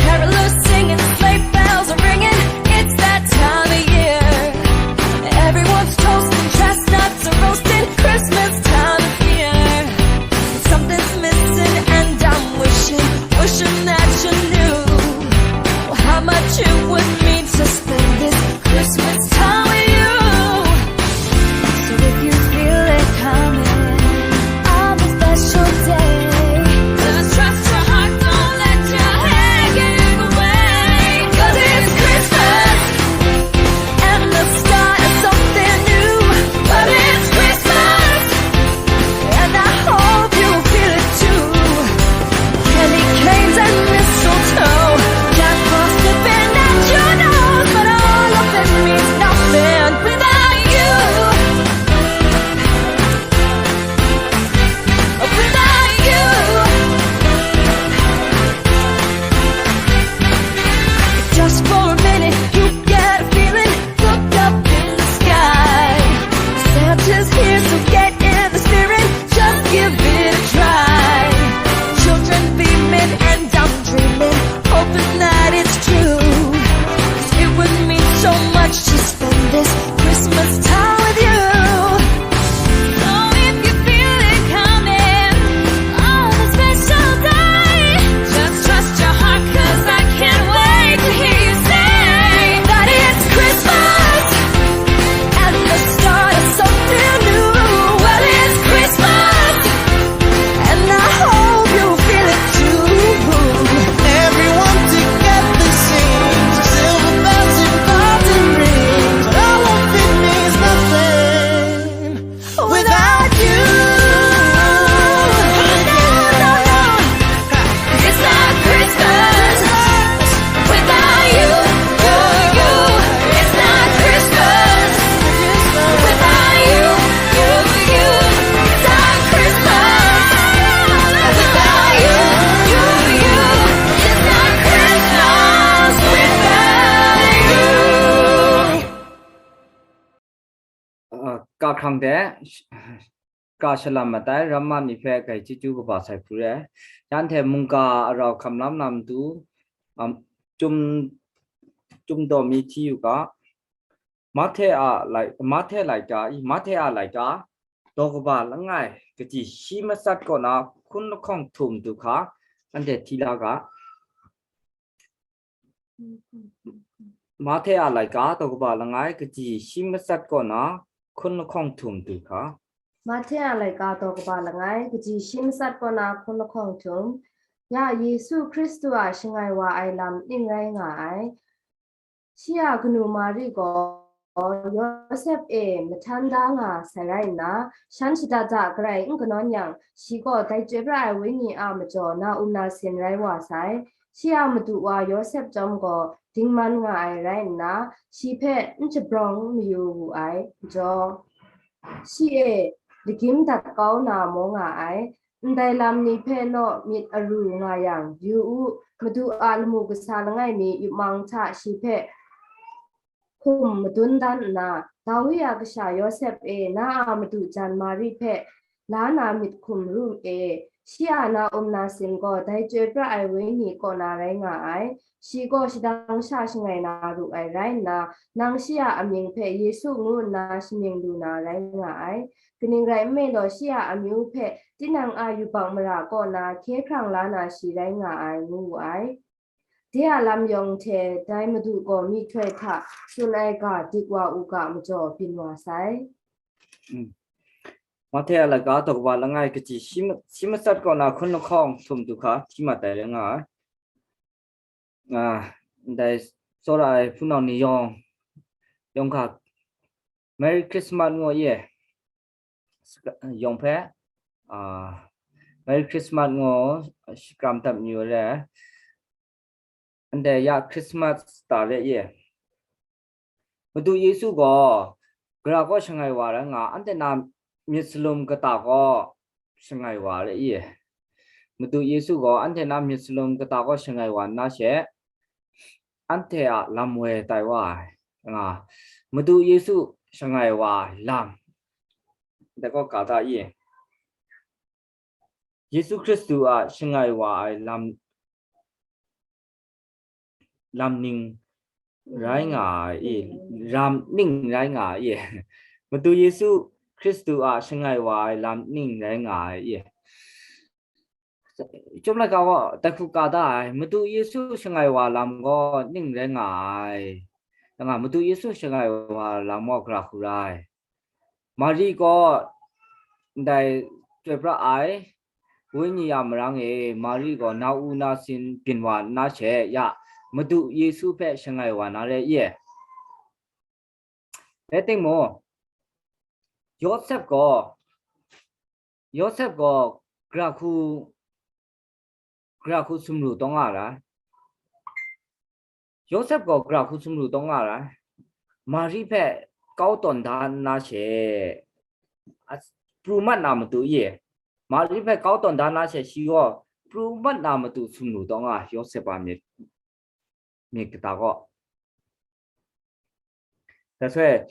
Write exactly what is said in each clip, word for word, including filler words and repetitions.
Carolers singing, sleigh bells are ringing. It's that time of year. Everyone's toasting, chestnuts are roasting. Christmas time is here. Something's missing, and I'm wishing, wishing that you knew how much it would mean to spend this Christmas time with you. So if you feel it coming on a special day, just trust your heart, don't let your head get in the way. 'Cause it's Christmas and the start of something new. But it's Christmas, and I hope you feel it too. Candy canes and mistletoe, Jack Frost dripping at your nose, but all of it means nothing without you. Without you. Just for a minute, you get a feeling. Look up in the sky. Santa's here, so get in the spirit. Just give it a try. Children beaming and I'm dreaming, hoping that it's true. 'Cause it would mean so much to spend this Christmas time with you. So if you feel it coming on a special day, just trust your heart, 'cause I can't wait to hear you say that it's Christmas and the start of something new. Well, it's Christmas, and I hope you feel it too. Everyone together sings, silver bells and golden rings, but all of it means nothing without you. No, no, no. It's not Christmas without you, you, you. It's not Christmas without you, you, you. It's not Christmas without you, you, you. It's not Christmas without you. အာ၊ က ခရံာ် တဲ၊ က ရှလမ် မတ် တႆႉ၊ ရမ မတ် မီ ဟွဲ ဂၢႆ ချီးကျူး ကဘၣ် ဆႂ် ၽူႈ ရဲႆ၊ ယၢမ်း ထႅင်ႈ မုၢ်ၵႃႇ အရဝ် ၶမ် လမ်း လမ်း တူ၊ ဢမ်၊ ၸုမ်၊ ၸုမ် တေႃႇ မီ ထီ ယူႇ က မ ထႄႇ အ လၢႆ၊ မ ထႄႇ လၢႆး ကႃး ဢိ၊ မ ထႄႇ အ လၢႆး ကႃး တေႃႇ ကဘႃႇ လငၢႆး ကၠီႇ ၶျီႇ မသတ်း ၵေႃႈ ၼႃႈ ၶုၼ် ၶွင်ႈ ထူမ်ႇ တူ ၶႃႈ။ ဢၼ် တႄႉ ထီ လႃႈ ၵႃႈ။ မ ထႄႇ အ လၢႆး ကႃး တေႃႇ ကဘႃႇ လငၢႆး ကၠီႇ ၶျီႇ မသတ်း ၵေႃႈ ၼႃႈ ၶုၼ် ၶွင်ႈ ထူမ်ႇ တူ ၶႃႈ။ မ ထႄႇ အ လၢႆး ကႃး တေႃႇ ကဘႃႇ လငၢႆး ကၠီႇ ၶျီႇ မသတ်း ၵေႃႈ ၼႃႈ ၶုၼ် ၶွင်ႈ ထူမ်ႇ။ ယ ယေႇသု ခရံာ် သူ ဢ သၢင်ႈဝႆႉ ဝႃႈ ဢၢႆ လမ် ၼိုင်ႈ ရႆႈ ငၢႆႈ။ ရှီႈ ဢ ၵၼူ မႃႇရိ ၵေႃႈ ယေႃးသႅပ်ႉ ဢေႇ မထၢၼ်း တႃႇ ငၢႆႈ သႂ်ႇ ရႆႈ ၼႃႈ၊ သၼ်ႇ သတႃႇ တႃႇ ၵႃႈရႆႈ ဢမ်ႇ ၵၼွၼ်း ယၢင်ႇ သီႇ ၵေႃႈ တႆႈၸွႆႈ ပြႃႉ ဢၢႆ ဝိၺိၺ်ႇ ဢ မၸေႃႇ ၼႃႈ ဢုမ်ႇ ၼႃႈ သဵၼ်ႈ ရႆႈ ဝႃႈ သႂ်ႇ။ ရှီႈ ဢ မတူႇ ဝႃႈ ယေႃးသႅပ်ႉ ၸွမ်း ၵေႃႈ ထိင်းမၼ်း ငၢႆႈ ရႆႈ ၼႃႈ၊ သီႇ ၽႅၼ်ႉ ဢမ်ႇ ၸႃႉ ပရေႃး မယူႇ ဝႃႈ ဢၢႆ ၸေႃႈ ရှီႈ ဢေႇ လၵိမ်း တတ်း ၵဝ်း ၼႃႈ မေႃ ငၢႆႈ ဢၢႆ။ ဢၼ် တႆႈ လမ် ၼီႈ ၽႄႈ ၼေႃႈ မိတ်ႈ ဢရူႇ ငၢႆႈ ယၢင်ႇ ယူႇ ဢူး၊ မတူႇ ဢ လမူႇ ၵသႃႇ လငၢႆး မီး ယုပ်ႈမၢင်ႇ ထႃႈ သီႇ ၽႅၼ်ႉ ၶုမ်ႇ မတုၼ်း တၼ်း ၼႃႈ၊ တႃႇဝိ ဢ ၵႃႇသႃႇ ယေႃးသႅပ်ႉ ဢေႇ ၼႃႈ ဢ မတူႇ ၸၢၼ်ႇ မႃႇရိ ၽႄႈ လႃး ၼႃႈ မိတ်ႈ ၶုမ်ႇ ရုမ်ႇ ဢေႇ။ ရှီႈ ဢ ၼႃႈ ဢုမ်ႇ ၼႃႈ သဵၼ်ႈ ၵေႃႈ တႆႈၸွႆႈ ပြႃႉ ဢၢႆ ဝိၺိၺ်ႇ ၵေႃႈ ၼႃႈ ရႆႈ ငၢႆႈ ဢၢႆ။ သီႇ ၵေႃႈ သတၢင်ႇ သႃႉ သၢင်ႈ ငၢႆႈ ၼႃႈ ရုပ်ႈ ဢၢႆ ရႆႈ ၼႃႈ၊ ၼၢင်း သီႇ ဢ ဢမိင်ႇ ၽႄႈ ယေႇသု ငူး ၼႃႈ သၼ်ႇ မဵင်ႇ လူႇ ၼႃႈ ရႆႈ ငၢႆႈ ဢၢႆ။ ၵႃႈၼႆ ရႆႈ မႄႈ လေႃႇ သီႇ ဢ ဢမဵဝ်း ၽႄႈ တီႈၼင်ႈ ဢ ယူႇ ပၢင်ႇ မရႃႇ ၵေႃႈ ၼႃႈ ၶႄး ၶၢင်ႇ လႃး ၼႃႈ သီႇ ရႆႈ ငၢႆႈ ဢၢႆ ငူး ဢၢႆ။ တႄႇ ဢ လမ် ယွင်ႈ ထႄႇ တႆႈ မတူႇ ၵေႃႈ မီး ထွႆႈ ထႃႈ သုၼ်ႇ ဢၢႆ ၵႃႈ တိၵ်ႈ ဝႃႈ ဢူႈ ၵႃႈ မၸေႃႇ ပဵၼ် ဝႃႈ သႂ်ႇ။ ဢိုမ်း၊ မ ထႄႇ အ လၢႆး ၵႃး တေႃႇ ကဘႃႇ လငၢႆး ကၠီႇ သျိမသတ်း ၵေႃႈ ၼႃႈ ၶုၼ် ၶွင်ႈ ထူမ်ႇ တူ ၶႃႈ၊ ထီးမၢတ်ႈ တႆႈ လႄႈ ငၢႆႈ။ ဢႃႈ၊ ဒၢႆႈ သေႃးရႃႇ ဢၢႆႈ ၽူႈၼွင်ႉၼႆႉ ယွင်ႈ ယွင်ႈၶႃႈ၊ Merry Christmas ငေႃႈ ယႄႈ ယွင်ႈၽႄႈ၊ ဢႃႈ၊ Merry Christmas ငေႃႈ သျၢမ်းတၢပ်ႈ မီး ဝႆႉ လႄႈ ဢၼ်တႄႉ ယႃႈ Christmas တႃႇ လႄႈ ယႄႈ။ မတူႇ ယေႇသု ၵေႃႈ ၵရႃႇ ၵေႃႉ သၢင်ႈ ငၢႆႈ ဝႃႈ လႄႈ ငၢႆႈ၊ ဢၼ်တႄႉ ၼႃႈ မျၢတ်ႈသလုမ်ႈ ၵတႃႇ ၵေႃႈ သၢင်ႈ ငၢႆႈ ဝႃႈ လႄႈ ယႄႈ။ မတူႇ ယေႇသု ၵေႃႈ ဢၼ်တႄႉ ၼႃႈ မျၢတ်ႈသလုမ်ႈ ၵတႃႇ ၵေႃႈ သၢင်ႈ ငၢႆႈ ဝႃႈ ၼႃႈ သႄႉ ဢၼ်တႄႉ ဢႃႈ လမ်ဝႄႈ တႆႈ ဝႃႈ။ nga, Madu Yesu shangai wa lam, dai gaw ga da i? Yesu Hkristu a shangai wa ai lam, lam ning rai nga ai i? Lam ning rai nga ai i? Madu Yesu Hkristu a shangai wa ai lam ning rai nga ai i? Chyum laika gaw, dai hku ga da ai, Madu Yesu shangai wa lam gaw ning rai nga ai. Nga, Madu Yesu shangai wa lam gaw gara hku ra ai. Mari gaw ndai chyoi pra ai, Wenyi a marang e Mari gaw nau u na sin byin wa nna she, ya, Madu Yesu hpe shangai wa na re i? Rai timung, Yawsep gaw, Yawsep gaw gara hku, gara hku sumru taw nga ra. Yawsep gaw gara hku sumru taw nga ra. Mari hpe kau tawn da nna she, a, pru mat na matu i? Mari hpe kau tawn da na she, shi gaw pru mat na matu sumru taw nga, Yawsep a myit, myit kata gaw. That's why,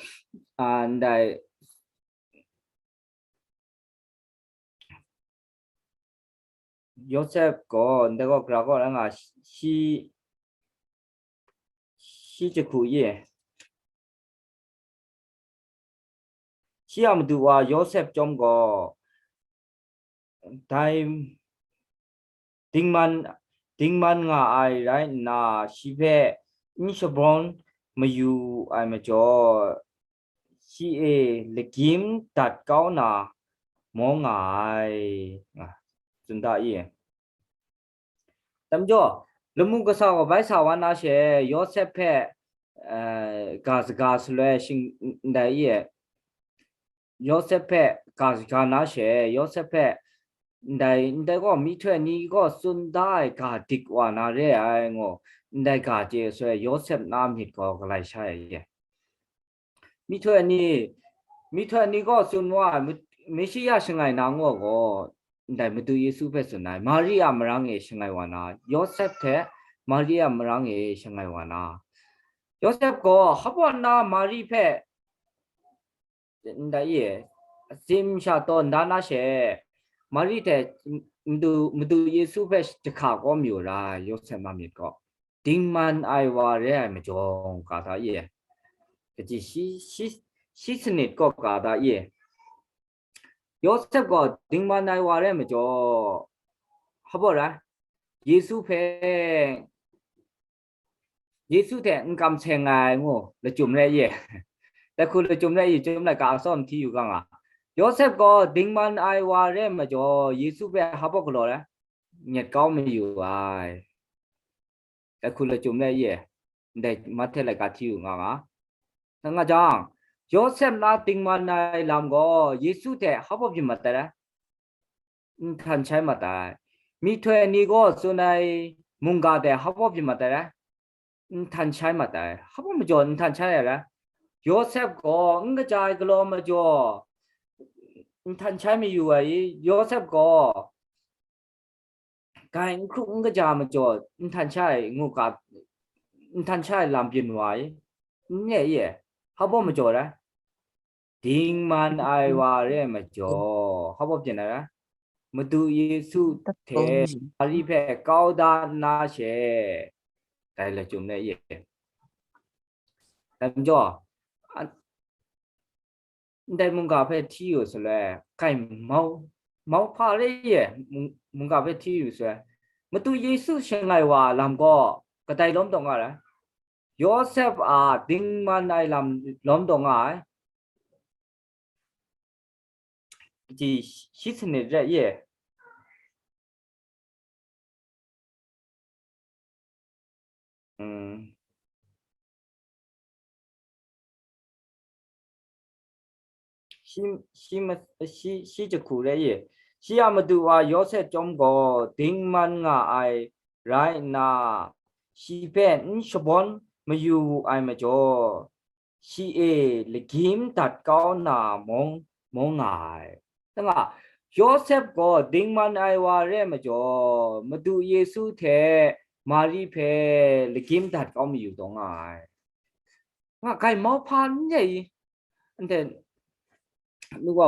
a, ndai Yawsep gaw, ndai gaw, gara gaw, nga, shi, shi jahku i? Shi a madu wa Yawsep chyawm gaw, dai dingman, dingman nga ai rai nna, shi hpe n shabawn mayu ai majaw, shi e lagyim dat kau na mawng nga ai, nga tsun da i? Dai majaw, lamu kasa gaw bai sa wa na she, Yawsep hpe, eh, ga saga saloi shing ndai i? Yawsep hpe ga saga na she, Yawsep hpe ndai, ndai gaw myihtoi ni gaw tsun da ai ga dik wa na re ai, ngu, ndai ga chye sai, Yawsep na myit gaw galai sha ai. Myihtoi ni, myihtoi ni gaw tsun wa ai, Meshia shangai na ngu gaw, ndai Madu Yesu hpe tsun ai, Mari a marang e shangai wa na, Yawsep hte Mari a marang e shangai wa na. Yawsep gaw hpa na Mari hpe, ndai i, tsim sha tawn da na she, Mari hte Madu, Madu Yesu hpe jahka kawm yu ra, Yawsep a myit gaw, dingman ai wa re ai majaw, ga da i? Kaji shi, shi, shi sanit gaw ga da i? Yawsep gaw dingman ai wa re ai majaw, hpa ra, Yesu hpe, Yesu hte n kam seng ai ngu lachyum re i? Dai hku lachyum re i, chyum laika atsawm hti yu ga nga. Yawsep gaw dingman ai wa re ai majaw, Yesu hpe hpa galaw ai? Nyet kau mayu ai. Dai hku lachyum re i? Ndai Mahte laika hti yu nga nga. Nga jang, Yawsep na dingman ai lam gaw Yesu hte hpa byin mat ai? N htan shai mat ai. Myihtoi ni gaw tsun ai mungga hte hpa byin mat ai? N htan shai mat ai. Hpa majaw n htan shai ai? Yawsep gaw n kaja ai galaw majaw, n htan shai mayu ai i? Yawsep gaw grai n hkru n kaja majaw, n htan shai ngu ga, n htan shai lam byin wa i? N re i? Hpa majaw ra? Dingman ai wa re ai majaw, hpa byin ai ra? Madu Yesu hte Mari hpe kau da nna she, dai lachyum re i? Dai majaw, a, ndai mungga hpe hti yu saloi, grai mau, mau hpa re i? Mung-, mungga hpe hti yu saloi, Madu Yesu shangai wa lam gaw kadai lawm taw nga ai? Yawsep a dingman ai lam lawm taw nga ai? Ji shi sanit re i? Mm. Shi, shi ma-, shi, shi jahku re i? Shi a madu wa Yawsep chyawm gaw dingman nga ai rai nna, shi hpe n shabawn mayu wu ai majaw, shi e lagyim dat kau na mawng, mawng nga ai. Nga, Yawsep gaw dingman ai wa re ai majaw, Madu Yesu hte Mari hpe lagyim dat kau mayu taw nga ai. Nga gai mauhpa n re i, anhte nu wa,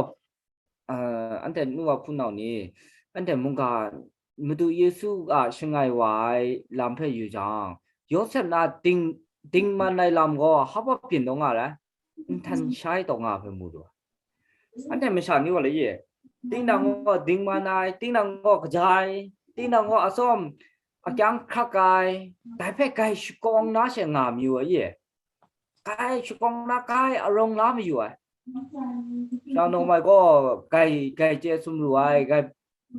uh, anhte nu wa hpunau ni, anhte mungga Madu Yesu a shangai wa ai lam hpe yu jang, Yawsep na ding, dingman ai lam gaw hpa byin taw nga ai, nhtan shai taw nga ai hpe mu lu ai. Anhte masha ni gaw lai ye, tinang gaw dingman ai, tinang gaw kaja ai, tinang gaw atsawm akyang hkrak ai, dai hpe gai shakawng na she nga mayu ai ye. Gai shakawng na, gai arawng la mayu ai. Sha nau mai gaw gai, gai chye sumru ai, gai,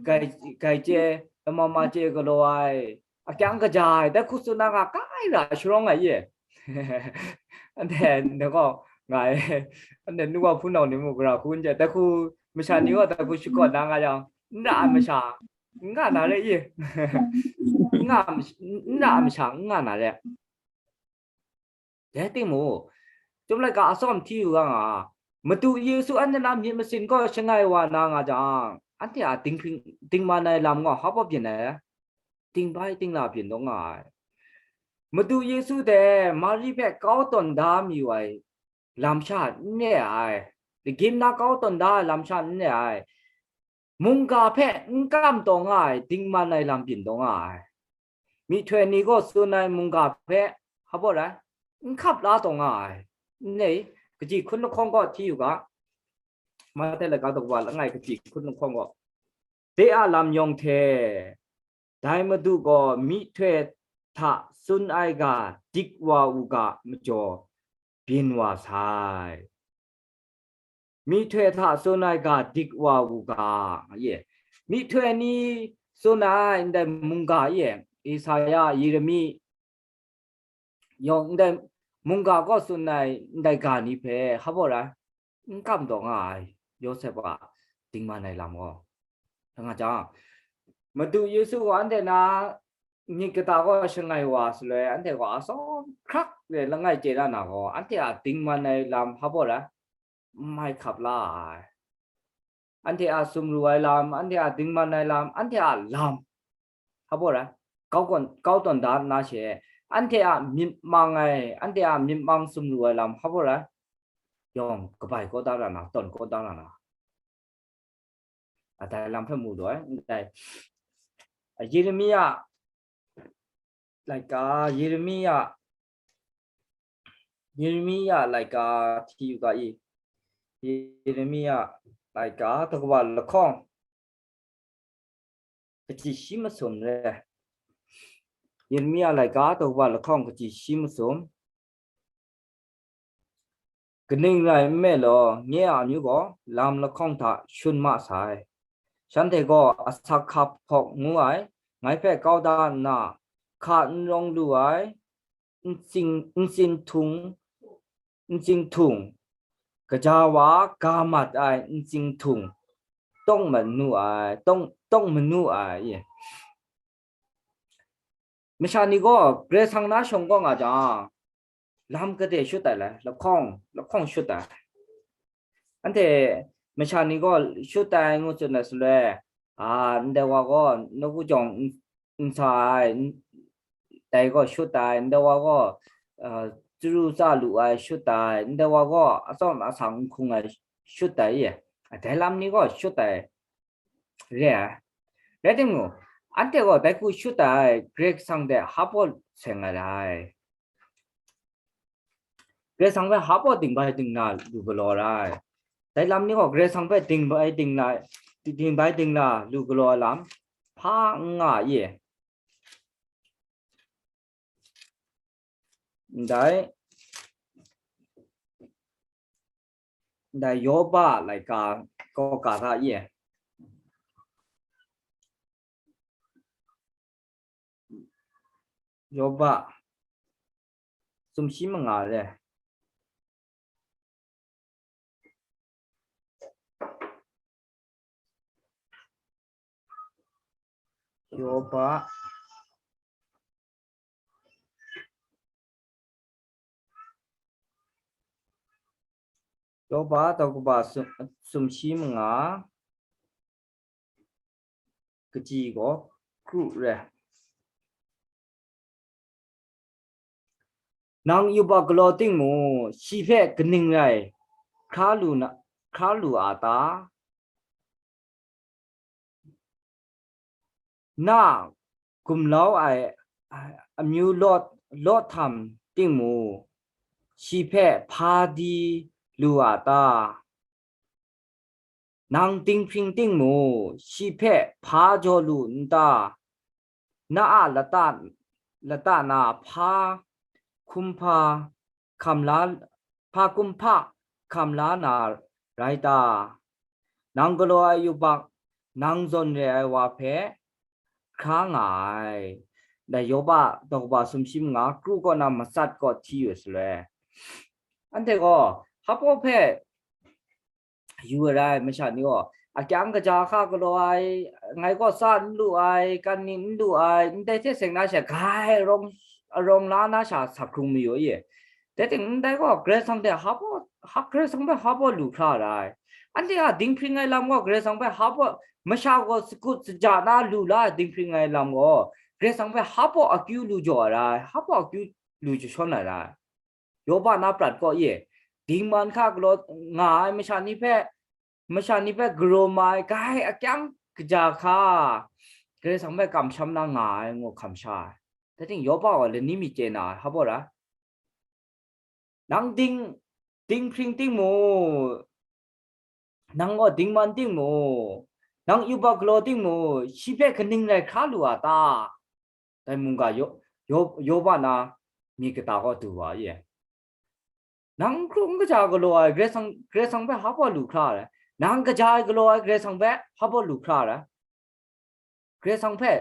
gai, gai chye, lama ma chye galaw ai, akyang kaja ai, dai hku tsun na nga kai ra sharawng ai ye. Anhte, anhte gaw nga ai, anhte nu wa hpunau ni mung gara hku n chye, dai hku masha ni gaw dai hku shakawn na nga yang, n ra ai masha, n nga na re ye. N nga, n ra ai masha, n nga na re. Rai timung, Chyum laika atsawm hti yu ga nga, Madu Yesu anhte na myit masin gaw shangai wa na nga jang, anhte a dinghpring, dingman ai lam gaw hpa byin ai, dingbai dingla byin taw nga ai. Madu Yesu hte Mari hpe kau tawn da mayu ai lam sha n re ai, lagyim na kau tawn da ai lam sha n re ai, mungga hpe n kam taw nga ai dingman ai lam byin taw nga ai. Myihtoi ni gaw tsun ai mungga hpe, hpa baw rai, n hkap la taw nga ai. N re, kaji hkun lahkawng gaw hti yu ga, Mahte laika daw wa langai kaji hkun lahkawng gaw, de a lam yawng hte, dai Madu gaw myihtoi hta tsun ai ga dik wa u ga majaw, byin wa sai. Myihtoi hta tsun ai ga dik wa u ga, ye. Myihtoi ni tsun ai ndai mungga, ye, Isaya, Yeremi, yawng ndai mungga gaw tsun ai ndai ga ni hpe hpa baw rai, n kam taw nga ai, Yawsep a dingman ai lam gaw. Nga jang, Madu Yesu gaw anhte na myit kata gaw shangai wa sa loi, anhte gaw atsawm hkrak de langai chye na na gaw, anhte a dingman ai lam hpa baw rai, n mai hkap la ai. Anhte a sumru ai lam, anhte a dingman ai lam, anhte a lam, hpa baw rai, kau kawn, kau tawn da nna she, anhte a myit mang ai, anhte a myit mang sumru ai lam hpa baw rai, yawng kabai kau da ra na, tawn kau da ra na. A, dai lam hpe mu lu ai, ndai, a, Yeremia, laika, Yeremia, Yeremia laika hti yu ga i, Yeremia laika daw wa lahkawng, kaji shi masum re. Yeremia laika daw wa lahkawng kaji shi masum. Kaning rai nme law, nye a amyu gaw lam lahkawng hta shun ma sai. Shanhte gaw asak hka hpawk ngu ai, ngai hpe kau da nna, hka n rawng lu ai, ntsing, ntsin htung, ntsing htung, gaja wa ga mat ai ntsing htung, tawng manu ai, tawng, tawng manu ai, ye. Masha ni gaw Karai Kasang na shawng kaw nga jang, lam kade shut ai lai, lahkawng, lahkawng shut ai. Anhte masha ni gaw shut ai ngu tsun ai shaloi, a, ndai wa gaw nawku jawng n, n sa ai, n, dai gaw shut ai, ndai wa gaw, a, chyaru tsa lu ai shut ai, ndai wa gaw atsawm asang n hkung ai shut ai, ye. Dai lam ni gaw shut ai re ai. Rai timung, anhte gaw dai hku shut ai Karai Kasang hte hpa baw seng ai rai. Karai Kasang hpe hpa baw dingbai dingla lu galaw ai rai. Dai lam ni gaw Karai Kasang hpe dingbai dingla, dingbai dingla lu galaw ai lam hpa n nga ye. Ndai, ndai Yoba laika kaw ga hta ye. Yoba sumshi manga re. Yoba. Yoba daw kaba sum, sumshi manga, kaji gaw kru re. Nang yubak galaw ting mung, shi hpe kaning rai hkra lu na, hkra lu a ta? Na gumlau ai amyu lawt, lawt htam ting mung, shi hpe hpa di lu a ta? Nang dinghpring ting mung, shi hpe hpa jaw lu n ta? Na a lata, lata na hpa hkum hpa hkam la, hpa hkum hpa hkam la na rai ta? Nang galaw ai yubak, nang zawn re ai wa hpe hkra nga ai. Dai Yoba daw kaba sumshi manga kru kaw na matsat kaw hti yu shaloi, anhte gaw hpa hpe yu ai rai masha ni gaw, akyang kaja hka galaw ai, ngai gaw tsa n lu ai, kan ni n lu ai, ndai hte seng na sha, grai arawng, arawng la na sha sa hkrung mayu ye. Dai ting ndai gaw, Karai Kasang hte hpa, hpa, Karai Kasang hpe hpa lu hkra ai rai. Anhte a dinghpring ai lam gaw, Karai Kasang hpe hpa, masha gaw sakut saja na lu la ai dinghpring ai lam gaw, Karai Kasang hpe hpa akyu lu jaw ai rai, hpa akyu lu jashawn ai rai. Yoba na prat kaw e, dingman hka galaw nga ai masha ni hpe, masha ni hpe garaw mai, grai akyang kaja hka, Karai Kasang hpe kamsham na nga ai, ngu hkam sha ai. Dai ting Yoba gaw lani mi chye na ai, hpa ra? Nang ding, dinghpring ting mung, nang gaw dingman ting mung, nang yubak galaw ting mung, shi hpe kaning rai hkra lu a ta? Dai mungga Yo-, Yo-, Yoba na myit kata gaw du wa ye. Nang hkrum kaja galaw ai Karai Kasang, Karai Kasang hpe hpa lu hkra ai? Nang kaja ai galaw ai Karai Kasang hpe hpa lu hkra ai? Karai Kasang hpe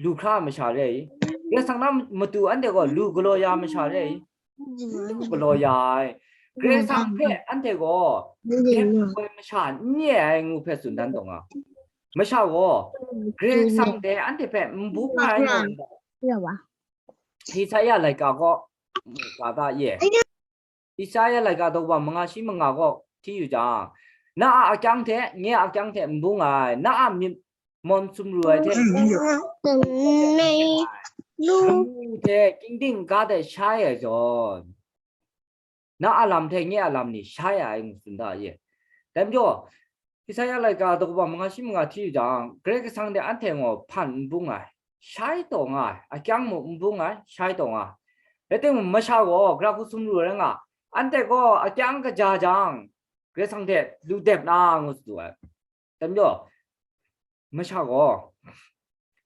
lu hkra ai masha re i? Karai Kasang na matu anhte gaw lu galaw ya ai masha re i? Lu galaw ya ai. Karai Kasang hpe anhte gaw dep lu ai masha n re ai ngu hpe tsun dan taw nga. Masha gaw Karai Kasang hte anhte hpe n bung ai ngu nna, Isaya laika gaw mu ga ta ye. Isaya laika daw kaba manga shi manga gaw hti yu jang, na a akyang hte nye a akyang hte n bung ai, na a myit mawn sumru ai hte, amu hte kingding ga hte shai ai zawn, na a lam hte nye a lam ni shai ai, ngu tsun da ye. Dai majaw, Isaya laika daw kaba manga shi manga hti yu jang, Karai Kasang hte anhte gaw hpan n bung ai, shai taw nga ai, akyang mung n bung ai, shai taw nga ai. Rai timung, masha gaw gara hku sumru ai rai nga, anhte gaw akyang kaja jang, Karai Kasang hte lu dep na, ngu tsun ai. Dai majaw, masha gaw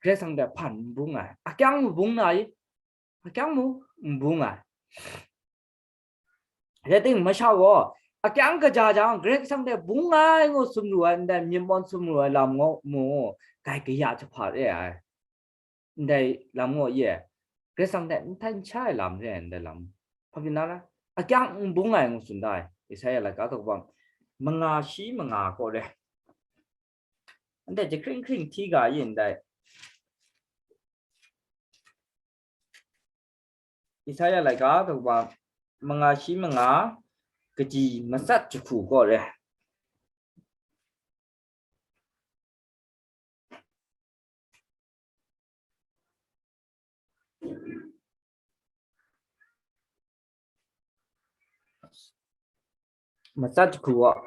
Karai Kasang hte hpan n bung ai, akyang mung bung na i? Akyang mung n bung ai. Rai timung, masha gaw akyang kaja jang, Karai Kasang hte bung ai ngu sumru ai, ndai myit mawn sumru ai lam gaw mu, grai kaya jahpa re ai. Ndai lam gaw ye, Karai Kasang hte n htan sha ai lam re ai, ndai lam. Hpa pyi na ra? Akyang n bung ai ngu tsun da ai, Isaya laika daw kaba manga shi manga kaw re. Anhte jahkring hkring hti ga yin dai. Isaya laika daw kaba manga shi manga, kaji matsat jahku kaw re. Matsat jahku gaw,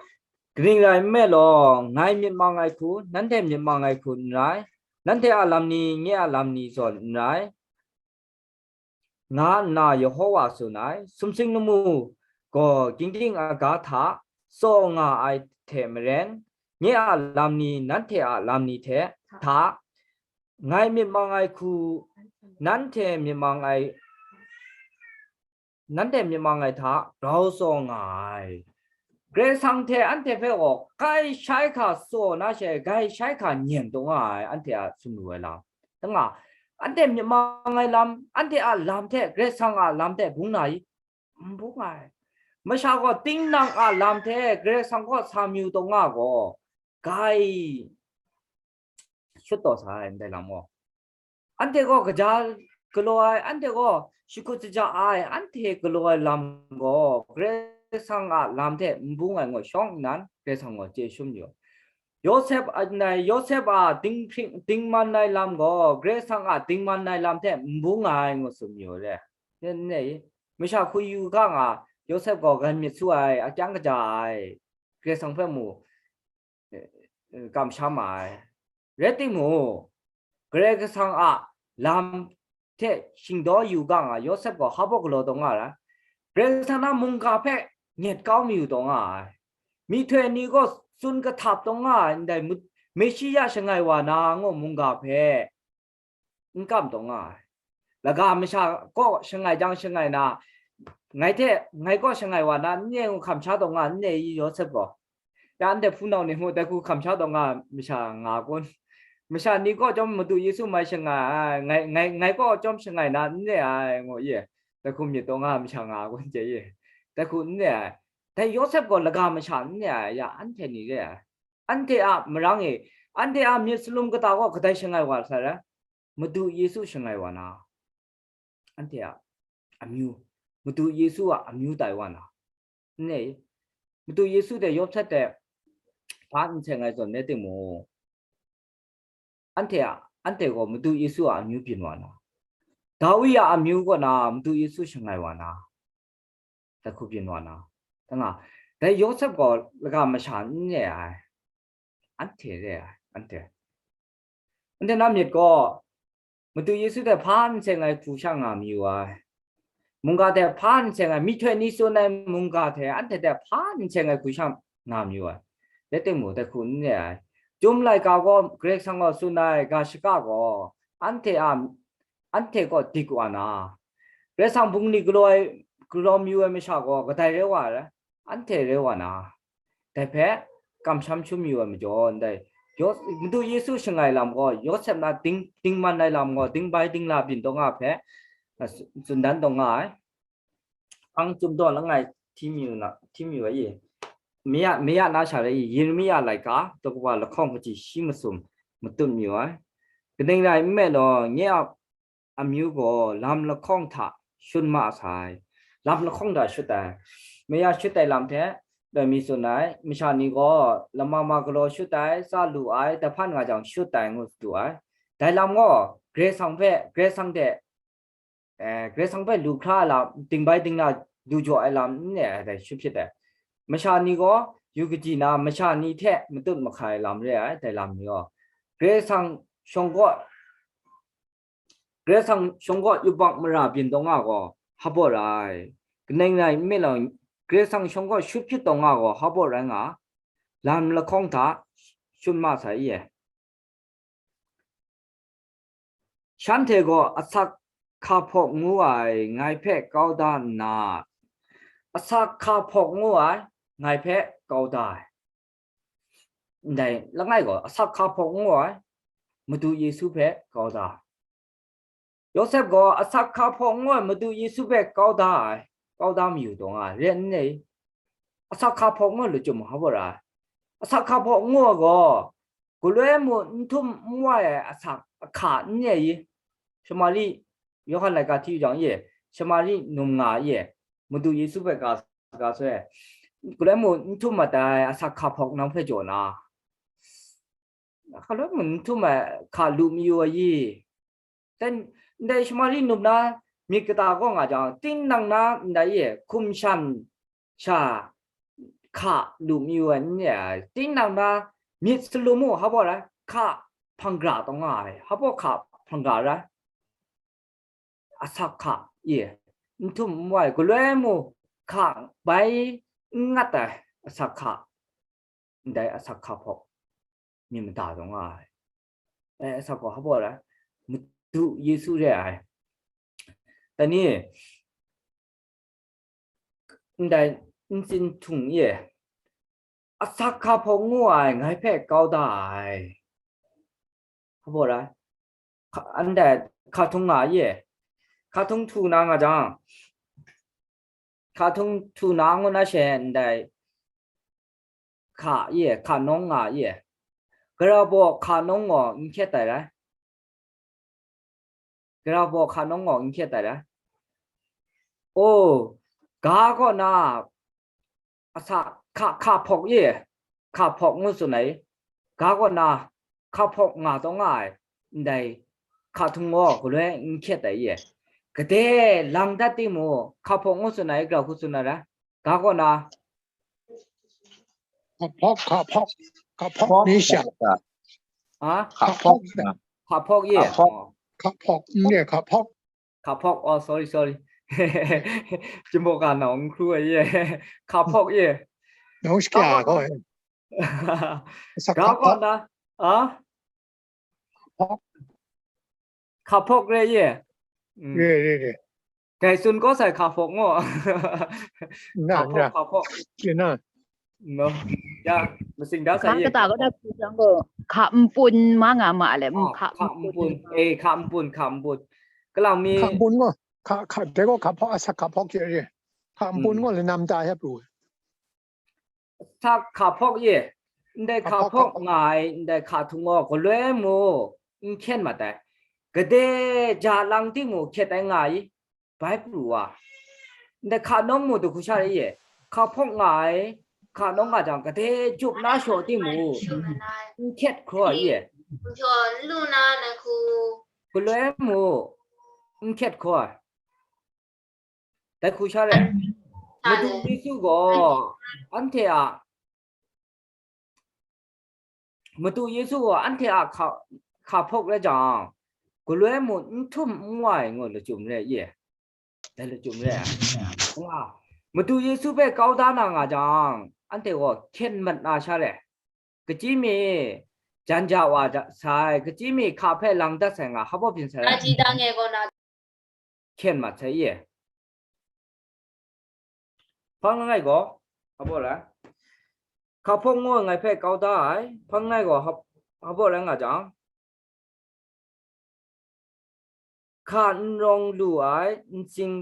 kaning rai nme law, ngai myit mang ai hku, nanhte myit mang ai hku n rai, nanhte a lam ni, nye a lam ni zawn n rai, nga nna Yehova tsun ai. Sumsing lamu gaw gingding aga hta tsaw nga ai hte maren, nye a lam ni, nanhte a lam ni hte hta, ngai myit mang ai hku, nanhte myit mang ai, nanhte myit mang ai hta grau tsaw nga ai. Karai Kasang hte anhte hpe gaw grai shai hka tsaw na she, grai shai hka nyen taw nga ai, anhte a sumru ai lam. Dang nga, anhte myit mang ai lam, anhte a lam hte Karai Kasang a lam hte bung na i? N bung ai. Masha gaw tinang a lam hte Karai Kasang kaw sa mayu taw nga gaw, grai shut taw sa ai, ndai lam gaw. Anhte gaw kaja galaw ai, anhte gaw shakut shaja ai, anhte galaw ai lam gaw Karai Kasang a lam hte n bung ai ngu shawng nnan, Karai Kasang gaw chye shum yu. Yawsep a, nai, Yawsep a dinghpring, dingman ai lam gaw Karai Kasang a dingman ai lam hte n bung ai ngu tsun yu re. Nen ne i? masha hku yu ga nga, Yawsep gaw gan myit su ai, akyang kaja ai, Karai Kasang hpe mu, eh, eh, kamsham ai. Rai timung, Karai Kasang a lam hte shingdaw yu ga nga, Yawsep gaw hpa baw galaw taw nga ai. Karai Kasang na mungga hpe nyet kau mayu taw nga ai. Myihtoi ni gaw tsun kahtap taw nga ai, ndai mu-, Meshiya shangai wa na ngu mungga hpe n kam taw nga ai. Laga masha kaw shangai jang shangai na, ngai hte, ngai kaw shangai wa na, n re ngu hkam sha taw nga, n re i, Yawsep gaw? Ya, anhte hpunau ni ngu, dai hku hkam sha taw nga masha nga kun? Masha ni kaw chyawm Madu Yesu mai shangai ai, ngai, ngai, ngai kaw chyawm shangai na, n re ai, ngu i, dai hku myit taw nga masha nga kun, chye i? Dai hku n re ai. Dai Yawsep gaw laga masha n re ai, ya, anhte ni re ai. Anhte a marang e, anhte a myit salum kata gaw kadai shangai wa sai rai? Madu Yesu shangai wa na, anhte a amyu, Madu Yesu a amyu tai wa na, n re i? Madu Yesu hte Yawsep hte hpa n seng ai zawn rai timung, anhte a, anhte gaw Madu Yesu a amyu byin wa na, Dawi a amyu kaw na Madu Yesu shangai wa na, dai hku byin wa na, dai nga, dai Yawsep gaw laga masha n re ai, anhte re ai, anhte. Anhte na myit gaw, Madu Yesu hte hpa n seng ai hku sha nga mayu ai. Mungga hte hpa n seng ai, myihtoi ni tsun ai mungga hte anhte hte hpa n seng ai hku sha nga mayu ai. Rai timung, dai hku n re ai. Chyum laika gaw, Karai Kasang gaw tsun ai ga shaka gaw, anhte a, anhte kaw dik wa na, Karai Kasang bungli galaw ai, galaw mayu ai masha gaw kadai rai wa ai? Anhte rai wa na, dai hpe kamsham shangun yu ai majaw, ndai Yaw-, Madu Yesu shangai lam gaw, Yawsep na ding, dingman ai lam gaw, dingbai dingla byin taw nga hpe, a, tsun dan taw nga ai. Hpang Chyum daw langai hti mayu na, hti mayu ai i? Maya, maya na sha rai i? Yeremia laika, daw kaba lahkawng kaji shi masum matut mayu ai. Kaning rai nme law, nye a amyu gaw lam lahkawng hta shut ma sai. Lam lahkawng hta shut ai. Maya shut ai lam hte, dai mi tsun ai, masha ni gaw lama ma galaw shut ai, tsa lu ai, dai hpan nga jang shut ai, ngu du ai. Dai lam gaw, Karai Kasang hpe, Karai Kasang hte, eh, Karai Kasang hpe lu hkra ai lam, dingbai dingla du jaw ai lam n re ai, dai shut hpyit ai. Masha ni gaw, yu kaji na, masha ni hte matut mahkai ai lam re ai, dai lam ni gaw. Karai Kasang shawng gaw, Karai Kasang shawng gaw yubak mara byin taw nga gaw, hpa baw rai. Kaning rai nme law, Karai Kasang shawng gaw shut hpyit taw nga gaw, hpa baw rai nga, lam lahkawng hta shut ma sai i? Shanhte gaw asak hka hpawk ngu ai ngai hpe kau da nna, asak hka hpawk ngu ai ngai hpe kau da ai. Ndai langai gaw asak hka hpawk ngu ai Madu Yesu hpe kau da ai. Yawsep gaw asak hka hpawk ngu ai Madu Yesu hpe kau da ai, kau da mayu taw nga ai, re n re? Asak hka hpawk ngu ai lachyum hpa baw ra ai? Asak hka hpawk ngu ai gaw, galoi mung n htum n wai ai asak ahka n re i? Shamari, Yawhan laika hti jang e, Shamari num nga e, Madu Yesu hpe ka, ka soi, galoi mung n htum mat ai asak hka hpawk nang hpe jaw na, galoi mung n htum ai hka lu mayu ai i? Dai, ndai Shamari num na myit kata gaw nga jang, tinang na ndai e hkum shan sha hka lu mayu ai n re ai, tinang na myit salum mung hpa baw rai, hka hpang gara taw nga ai, hpa baw hka hpang gara rai? Asak hka e, n htum n wai, galoi mung hka bai n ngat ai asak hka, ndai asak hka hpawk myit mada taw nga ai. E, asak hka hpa baw rai? Madu Yesu re ai. Dai ni, ndai ntsin htung e, asak hka hpawk ngu ai ngai hpe kau da ai. Hpa baw rai? Hka, ndai hka htung nga e, hka htung htu na nga jang, hka htung htu na ngu na she ndai hka e, hka nawng nga e, gara baw hka nawng gaw n hkyet ai rai? Gara baw hka nawng gaw n hkyet ai rai? O, ga kaw na asak hka, hka hpawk e, hka hpawk ngu tsun ai, ga kaw na hka hpawk nga taw nga ai, ndai hka htung gaw galoi n hkyet ai e. Gade lang dat timung, hka hpawk ngu tsun ai, grau hku tsun na ra. Ga kaw na. Hka hpawk, hka hpawk, hka hpawk ni sha. Ha? Hka hpawk. Hka hpawk ye. Hka hpawk. Oh. Hka hpawk, n ye, hka hpawk. Hka hpawk, oh, sorry, sorry. Jumbo ga nau n hkru ai ye. Hka hpawk ye. Nau shkya ko. Ga kaw na. Ha? Hka hpawk re ye. Mm. Re, re, re. Dai tsun kaw sai hka hpawk ngo. Na, hka hpawk, na. Hka hpawk. Re na. No. Ya, masing da sai ye. Kata ko da ku jang ko. Hka mpun ma nga ma le. Mm, oh, hka mpun. Eh, hka mpun, hka mpun. Kalang mi. Hka mpun ngo. Hka, hka, de ko hka hpawk, asak hka hpawk ye re. Hka mpun ngo le nam ta ya pru. Sa hka hpawk ye, ndai hka hpawk nga ai, ndai hka htung gaw galoi mung n hkyen mat ai. Gade ja lang timung hkyet ai nga ai, bai pru wa. Ndai hka nawng mung dahku sha re ye, hka hpawk nga ai, hka nawng nga jang, gade jup na shaw timung n hkyet hkraw ai ye. Galoi mung n hkyet hkraw ai. Dai hku sha re. Madu Yesu gaw anhte a, Madu Yesu gaw anhte a hka, hka hpawk rai jang, galoi mung n htum n wa ai ngu lachyum re ye. Dai lachyum re ai. Nga, Madu Yesu hpe kau da na nga jang, anhte gaw hkyen mat na sha re. Kachyi mi jan ja wa ja sai, kachyi mi hka hpe lang dat sai nga, hpa byin sai. Hkyen mat sai ye. Hpang langai gaw, hpa baw rai. Hka hpawk ngu ai ngai hpe kau da ai, hpang langai gaw, hpa baw rai nga jang, hka n rawng lu ai ntsing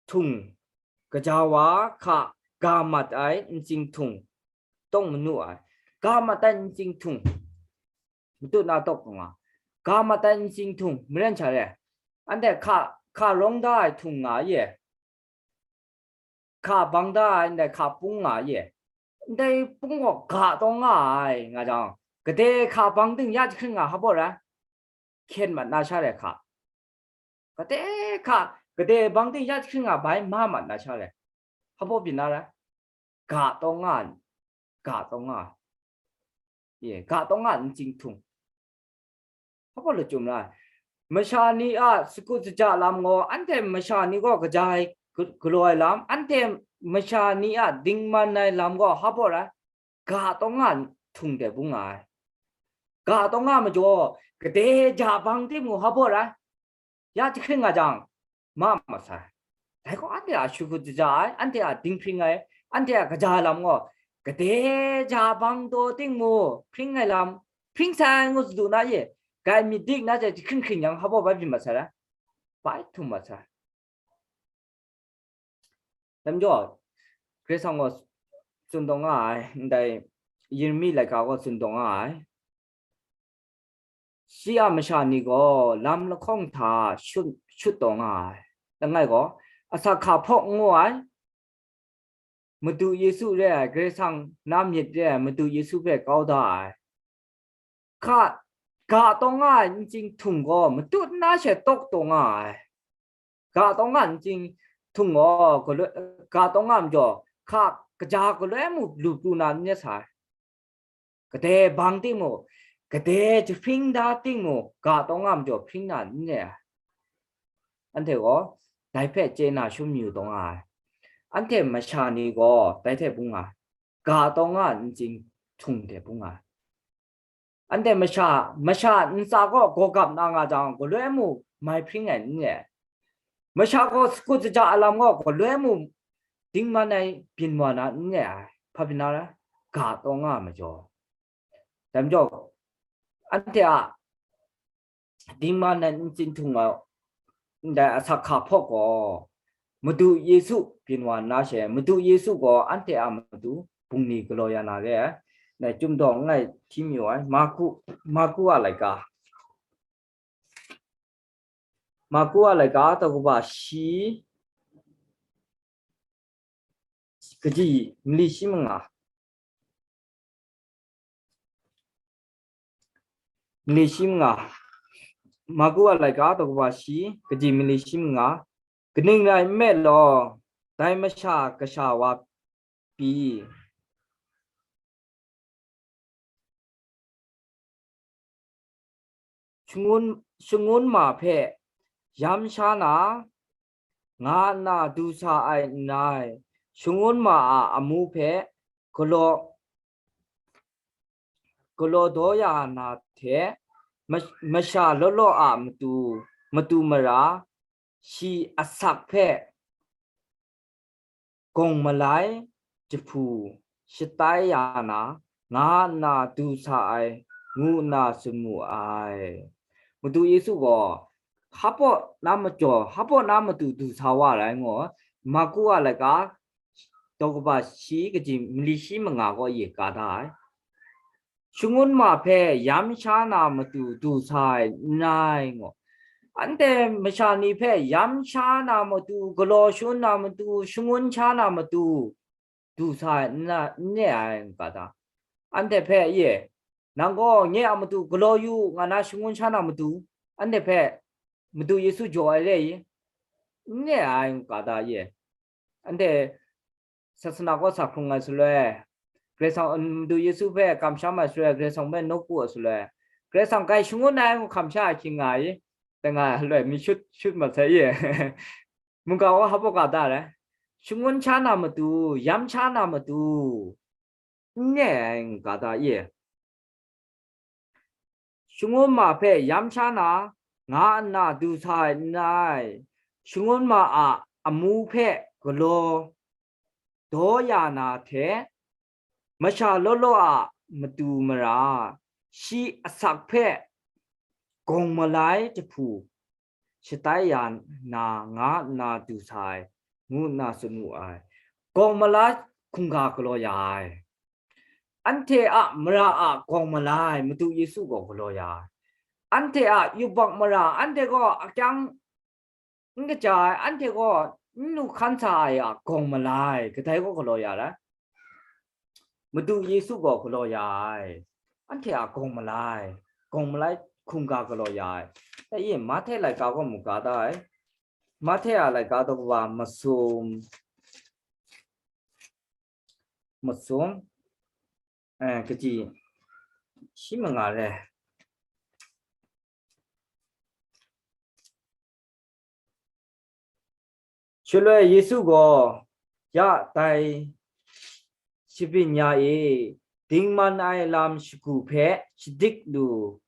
htung, gaja wa hka ga mat ai ntsing htung, tawng manu ai, ga mat ai ntsing htung, matut na tawk nga, ga mat ai ntsing htung, maren sha re, anhte hka, hka rawng da ai htung nga ye, hka bang da ai, ndai hka pung nga ye, ndai pung gaw ga taw nga ai, nga jang, gade hka bang ting ya jahkring nga hpa baw rai, hkyen mat na sha re hka. Gade hka, gade bang ting ya jahkring nga bai ma mat na sha re. Hpa baw byin na rai. Ga taw nga, ga taw nga. Ye, ga taw nga ntsing htung. Hpa baw lachyum rai. Masha ni a sagu saja lam gaw, anhte masha ni gaw kaja ai ga-, galaw ai lam, anhte masha ni a dingman ai lam gaw, hpa baw rai. Ga taw nga htung de bung nga ai. Ga taw nga majaw, gade ja bang timung hpa baw rai. Ya jahkring nga jang, ma mat sai. Dai gaw anhte a sagu saja ai, anhte a dinghpring ai, anhte a kaja lam gaw, gade ja bang taw timung, hpring ai lam, hpring sai ngu sadu na ye, grai myit dik na jahkring hkring yang hpa baw bai byin mat sai rai. Bai htum mat sai. Dai majaw, Karai Kasang gaw tsun taw nga ai, ndai Yeremi laika gaw tsun taw nga ai. Shi a masha ni gaw lam lahkawng hta shut, shut taw nga ai. Langai gaw, asak hka hpawk ngu ai, Madu Yesu re ai, Karai Kasang na myit re ai, Madu Yesu hpe kau da ai. Hka, ga taw nga ai ntsing htung gaw, matut na she tawk taw nga ai. Ga taw nga ai ntsing htung gaw, galoi, ga taw nga majaw, hka kaja galoi mung lu pru na n rai sa ai. Gade bang timung, gade jahpring da timung, ga taw nga majaw hpring na n rai ai. Anhte gaw dai hpe chye na shum yu taw nga ai. Anhte masha ni gaw dai hte bung nga ai. Ga taw nga ai ntsing htung hte bung nga ai. Anhte masha, masha ntsa gaw gaw gap na nga jang, galoi mung mai hpring ai n rai ai. Masha gaw sagu saja a lam gaw galoi mung dingman ai byin wa na n rai ai. Hpa byin na rai? Ga taw nga ai majaw. Dai majaw, anhte a dingman ai ntsing htung ai, ndai asak hka hpawk gaw, Madu Yesu byin wa nna she, Madu Yesu gaw anhte a matu bungli galaw ya na re ai. Ndai Chyum Daw Langai hti mayu ai, Marku, Marku a laika. Marku a laika, daw kaba shi, kaji, mali shi manga. Mali shi manga. Marku a laika daw kaba shi, kaji mali shi manga, kaning rai nme law, dai Masha Kasha wa pyi, shangun, shangun ma hpe yam sha na, nga nna du sa ai n rai, shangun ma a amu hpe galaw, galaw daw ya na hte, ma-, masha law law a matu, matu mara, shi asak hpe gawng malai jahpu shatai ya na, nga nna du sa ai, ngu nna tsun mu ai. Madu Yesu gaw, hpaw na majaw, hpaw na matu du sa wa rai ngu, Marku a laika, daw kaba shi kaji mali shi manga gaw ye ka da ai. Shangun ma hpe yam sha na matu du sa ai n rai ngu. Anhte masha ni hpe yam sha na matu, galaw shangun na matu, shangun sha na matu du sa ai n ra-, n re ai n ga ta? Anhte hpe ye, nang gaw nye a matu galaw yu nga na shangun sha na matu, anhte hpe Madu Yesu jaw ai re i? N re ai n ga ta ye? Anhte sasana kaw sa hkrung ai shaloi, Karai Kasang, Madu Yesu hpe kamsham ai shaloi, Karai Kasang hpe nawku ai shaloi, Karai Kasang grai shangun ai ngu hkam sha ai hkying nga i, dai nga ai shaloi, mi shut, shut mat sai i. Mungga wa hpa ga da rai? Shangun sha na matu, yam sha na matu, n re ai n ga ta i? Shangun ma hpe yam sha na, nga nna du sa ai n rai, shangun ma a amu hpe galaw daw ya na hte, masha law law a matu mara, shi asak hpe gawng malai jahpu shatai ya na, nga nna du sa ai, ngu nna tsun wu ai. Gawng malai hkungga galaw ya ai. Anhte a mara a gawng malai Madu Yesu gaw galaw ya ai. Anhte a yubak mara, anhte gaw akyang n kaja ai, anhte gaw n lu hkan sa ai a gawng malai, kadai gaw galaw ya rai? Madu Yesu gaw galaw ya ai. Anhte a gawng malai, gawng malai hkungga galaw ya ai. Dai e, Mahte laika gaw mu ga da ai. Mahte a laika daw kaba masum, masum, eh, kaji shi manga re. Shaloi Yesu gaw, ya dai shabyin ya e, dingman ai lam shagu hpe shadik lu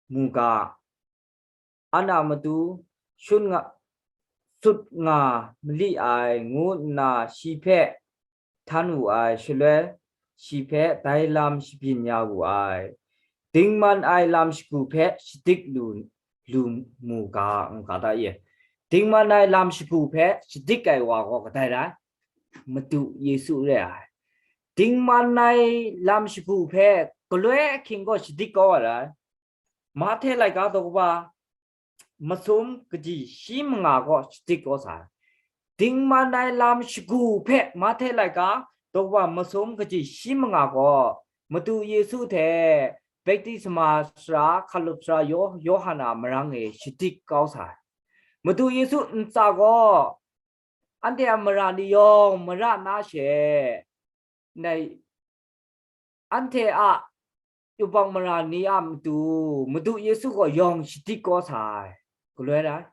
mu ga, an a matu shun nga, sut nga mali ai, ngu nna shi hpe htan wu ai. Shaloi shi hpe dai lam shabyin ya wu ai. Dingman ai lam shagu hpe shadik lu, lu mu ga, n ga ta e? Dingman ai lam shagu hpe shadik ai wa gaw kadai rai? Madu Yesu re ai. Dingman ai lam shagu hpe galoi ahkying gaw shadik kau ai rai. Mahte laika daw kaba masum kaji shi manga gaw shadik kau sa ai. Dingman ai lam shagu hpe Mahte laika daw kaba masum kaji shi manga gaw Madu Yesu hte baptisma sara, hkalup sara Yo-, Yawhan a marang e shadik kau sa ai. Madu Yesu ntsa gaw anhte a mara ni yawng mara na she, ndai anhte a yubak mara ni a matu Madu Yesu gaw yawng shadik kau sa ai. Galoi rai?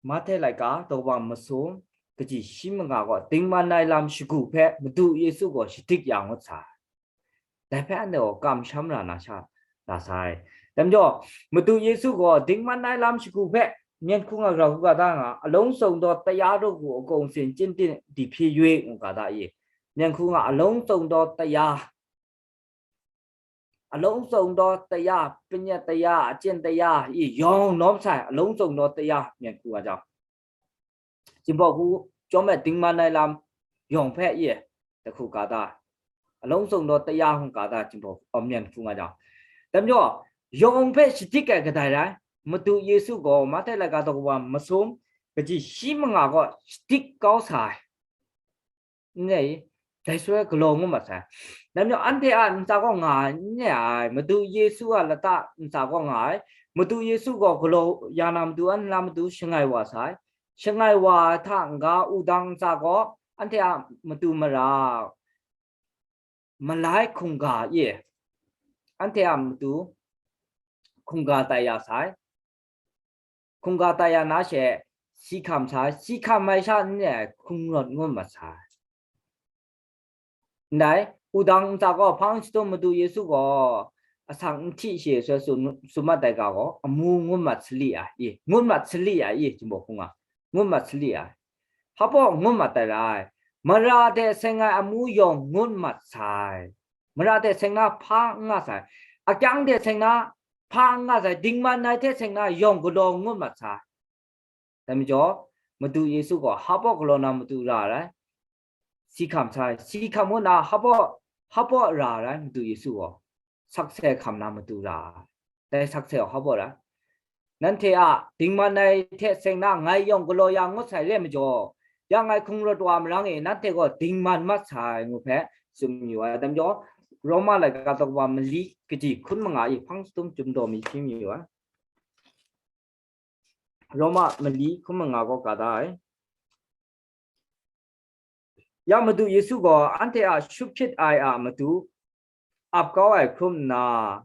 Mahte laika daw kaba masum kaji shi manga gaw dingman ai lam shagu hpe Madu Yesu gaw shadik ya ngut sa ai. Dai hpe anhte gaw kamsham ra na sha, na sai. Dai majaw, Madu Yesu gaw dingman ai lam shagu hpe myen hku nga grau hku ga da nga, alung tsawng daw taya daw ku akung sin chyin di hpyi yu i, ngu ga da i? Myen hku nga, alung tsawng daw taya, alung tsawng daw taya, panyat taya, achyin taya i yawng nawm sai, alung tsawng daw taya myen hku nga jang, Jinghpaw hku chyawm ai dingman ai lam yawng hpe ye, dai hku ga da, alung tsawng daw taya hku ga da, Jinghpaw, a, myen hku nga jang. Dai majaw, yawng hpe shadik ai kadai rai? Madu Yesu gaw Mahte laika daw kaba masum kaji shi manga gaw shadik kau sa ai. N rai, Dai shaloi galaw ngut mat sai. Dai majaw, anhte a ntsa gaw nga ai, n re ai, Madu Yesu a lata ntsa gaw nga ai. Madu Yesu gaw galaw ya na matu, an nla matu shangai wa sai. Shangai wa ai hta n-ga, wudang ntsa gaw anhte a matu mara malai hkungga e, anhte a matu hkungga tai ya sai. Hkungga tai ya na she, si hkam sai, si hkam ai sha n re ai, hkungrawt ngut mat sai. Ndai, wudang ntsa gaw hpang shadum Madu Yesu gaw asak n hti she soi tsun, tsun mat ai ga gaw, amu ngut mat sali ai, i, ngut mat sali ai, i, Jinghpaw Hkungga, ngut mat sali ai. Hpa baw ngut mat ai rai, mara hte seng ai amu yawng ngut mat sai. Mara hte seng na hpa n nga sai. Akyang hte seng na hpa n nga sai. Dingman ai hte seng na yawng galaw ngut mat sai. Dai majaw, Madu Yesu gaw hpa baw galaw na matu ra ai rai. Si hkam sai, si hkam ngut na hpa baw, hpa baw ra ai rai, Madu Yesu gaw. Sakse hkam na matu ra ai. Dai sakse gaw hpa baw ra ai. Nanhte a dingman ai hte seng na ngai yawng galaw ya ngut sai re majaw, ya ngai hkungrawt wa marang e, nanhte gaw dingman mat sai ngu hpe tsun yu ai. Dai majaw, Roma laika daw kaba mali kaji hkun manga e hpang shadum chyum daw mi hpyi yu ai. Roma mali hkun manga gaw ga da ai. Ya Madu Yesu gaw anhte a shut hpyit ai a matu ap kau ai hkrum nna,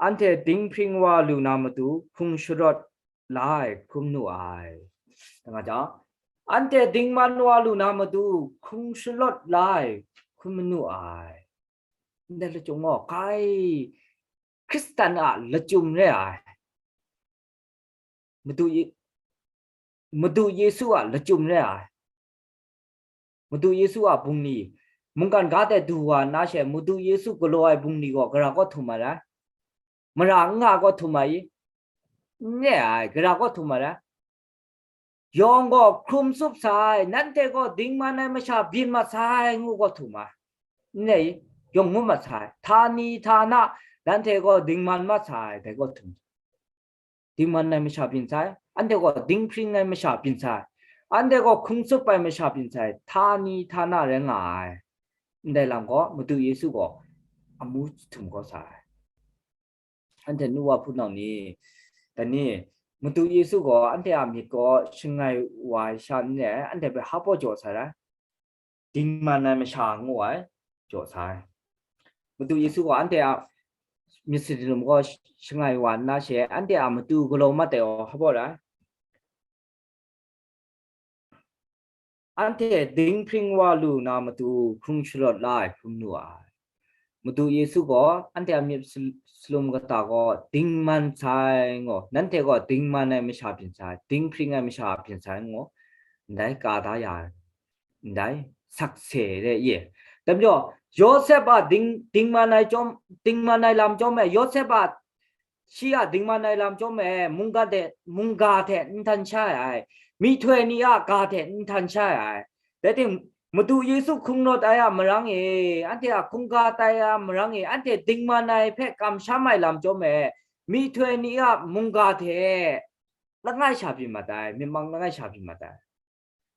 anhte dinghpring wa lu na matu hkrung sharawt la ai hkrum nu ai. Nga jang, anhte dingman wa lu na matu hkrung sharawt la ai hkrum nu ai. Ndai lachyum gaw, kai Hkristan a lachyum re ai. Madu Ye-, Madu Yesu a lachyum re ai. Madu Yesu a bungli, mungkan ga de du wa na she, Madu Yesu galaw ai bungli gaw, gara gaw htum ai rai? Mara n nga gaw htum ai i? N re ai, gara gaw htum ai rai? Yawng gaw hkrum tsup sai, nanhte gaw dingman ai masha byin mat sai, ngu gaw htum ai. N re i? Yawng ngut mat sai, htani htana, nanhte gaw dingman mat sai, dai gaw htum. Dingman ai masha byin sai, anhte gaw dinghpring ai masha byin sai, anhte gaw hkrung tsup ai masha byin sai, htani htana rai nga ai. Ndai lam gaw Madu Yesu gaw amu htum kau sa ai. Anhte nu wa hpunau ni, dai ni, Madu Yesu gaw anhte a myit gaw shangai wa ai sha n re ai, anhte hpe hpa baw jaw sai rai. Dingman ai masha ngu ai, jaw sai. Madu Yesu gaw anhte a myit sindum gaw shangai wa nna she, anhte a matu galaw mat ai gaw hpa baw rai? Anhte dinghpring wa lu na matu hkrung sharawt la ai hkrum nu ai. Madu Yesu gaw anhte a myit sal-, salum kata gaw dingman sai ngu, nanhte gaw dingman ai masha byin sai, dinghpring ai masha byin sai ngu, ndai ka da ya ai. Ndai sakse re ye. Dai majaw, Yawsep a ding, dingman ai chyawm, dingman ai lam chyawm e, Yawsep a, shi a dingman ai lam chyawm e, mungga de, mungga hte n htan sha ai, myihtoi ni a ga hte n htan sha ai. Dai ting, Madu Yesu hkrung rawt ai a marang e, anhte a hkungga tai ai a marang e, anhte dingman ai hpe kamsham ai lam chyawm e, myihtoi ni a mungga hte langai sha byin mat ai, myit mang langai sha byin mat ai.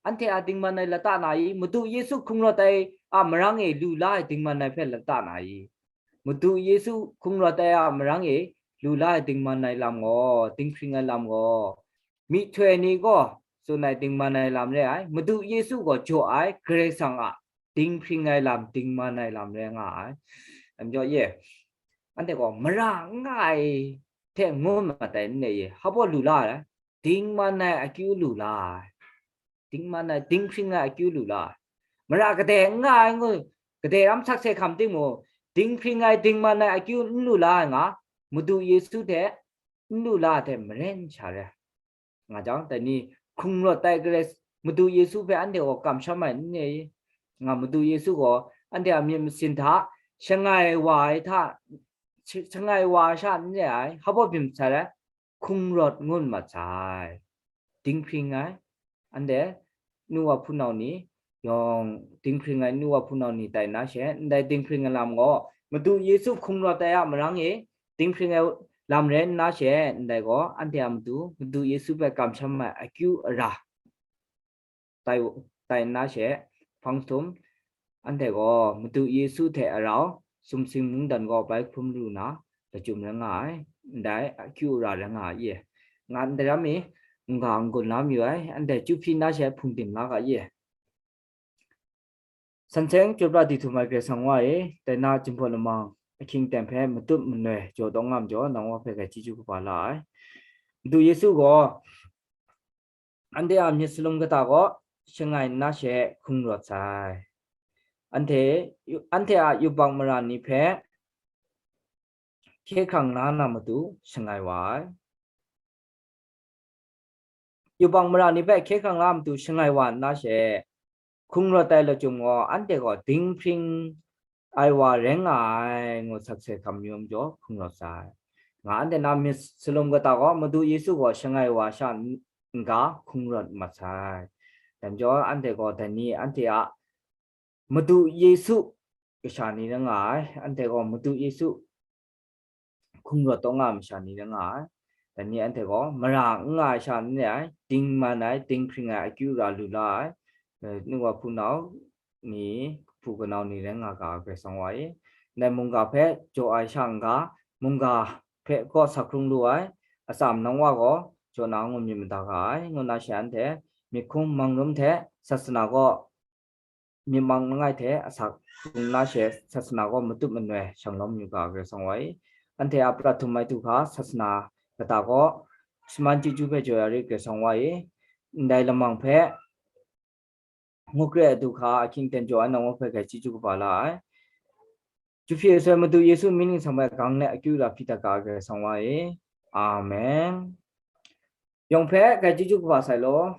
Anhte a dingman ai lata na i? Madu Yesu hkrung rawt ai a marang e lu la ai dingman ai hpe lata na i? Madu Yesu hkrung rawt ai a marang e lu la ai dingman ai lam gaw, dinghpring ai lam gaw, myihtoi ni gaw tsun ai dingman ai lam re ai, Madu Yesu gaw jaw ai, Karai Kasang a dinghpring ai lam, dingman ai lam rai nga ai. Lam jaw ye, anhte gaw mara n nga ai hte ngu mat ai n re ye, hpa baw lu la ai? Dingman ai akyu lu la ai. Dingman ai, dinghpring ai akyu lu la ai. Mara kadai n nga ai ngu, kadai ram sakse hkam timung, dinghpring ai, dingman ai akyu n lu la ai nga, Madu Yesu hte n lu la ai hte maren sha re ai. Nga jang, dai ni hkrung rawt ai Karai Madu Yesu hpe anhte gaw kamsham ai n re i? Nga Madu Yesu gaw anhte a myit masin hta shangai wa ai hta, shangai wa ai sha n re ai, hpa baw byin sai rai? Hkrung rawt ngut mat sai. Dinghpring ai, anhte nu wa hpunau ni yawng dinghpring ai nu wa hpunau ni tai na she, ndai dinghpring ai lam gaw, Madu Yesu hkrung rawt ai a marang e dinghpring ai lam rai nna she, ndai gaw anhte a matu Madu Yesu hpe kamsham ai akyu ara tai, tai nna she, hpang htum, anhte gaw Madu Yesu hte a rau sumsing mungdan gaw bai hprum lu na lachyum rai nga ai, ndai akyu ara rai nga ai, nga ndai ram i, mungga n-gun la mayu ai, anhte chyu hpyi na she hpung dim la ga ye. San seng chyoi pra di htum ai Karai Kasang wa e, dai na Jinghpaw Lamang ahkying ten hpe matut manoi jaw tawng nga majaw, nang wa hpe grai chyeju kaba la ai. Madu Yesu gaw anhte a myit salum kata gaw shangai nna she hkrung rawt sai. Anhte, anhte a yubak mara ni hpe hkye hkrang la na matu shangai wa ai. Yubak mara ni hpe hkye hkrang la matu shangai wa nna she, hkrung rawt ai lachyum gaw anhte gaw dinghpring ai wa rai nga ai, ngu sakse hkam yu majaw hkrung rawt sai. Nga anhte na myit salum kata gaw Madu Yesu gaw shangai wa sha n-, n-ga hkrung rawt mat sai. Dai majaw anhte gaw dai ni anhte a Madu Yesu kasha ni rai nga ai, anhte gaw Madu Yesu hkrung rawt taw nga ai masha ni rai nga ai. Dai ni anhte gaw mara n nga ai sha ni rai ai, dingman ai, dinghpring ai, akyu ara lu la ai, eh, nu wa hpunau ni, hpu kanau ni rai nga ga ai Karai Kasang wa e. Ndai mungga hpe jaw ai sha n-ga, mungga hpe gaw sa hkrung lu ai, atsam nang wa gaw jaw na ngu myit mada ga ai, ngu na she anhte myit hkrum mang rum hte sasana gaw myit mang langai hte asak hkrung na she sasana gaw matut manoi shang lawm yu ga ai Karai Kasang wa e. Anhte a pra htum ai du hka sasana kata gaw shaman chyeju hpe jaw ya rit Karai Kasang wa e. Ndai lamang hpe ngu kre ai du hka ahkying ten jaw ai nang wa hpe grai chyeju kaba la ai. Chyu hpyi asoi Madu Yesu mying ningsang hpe gang let akyu ara hpyi dat ga ai Karai Kasang wa e. Amen. Yawng hpe grai chyeju kaba sai law.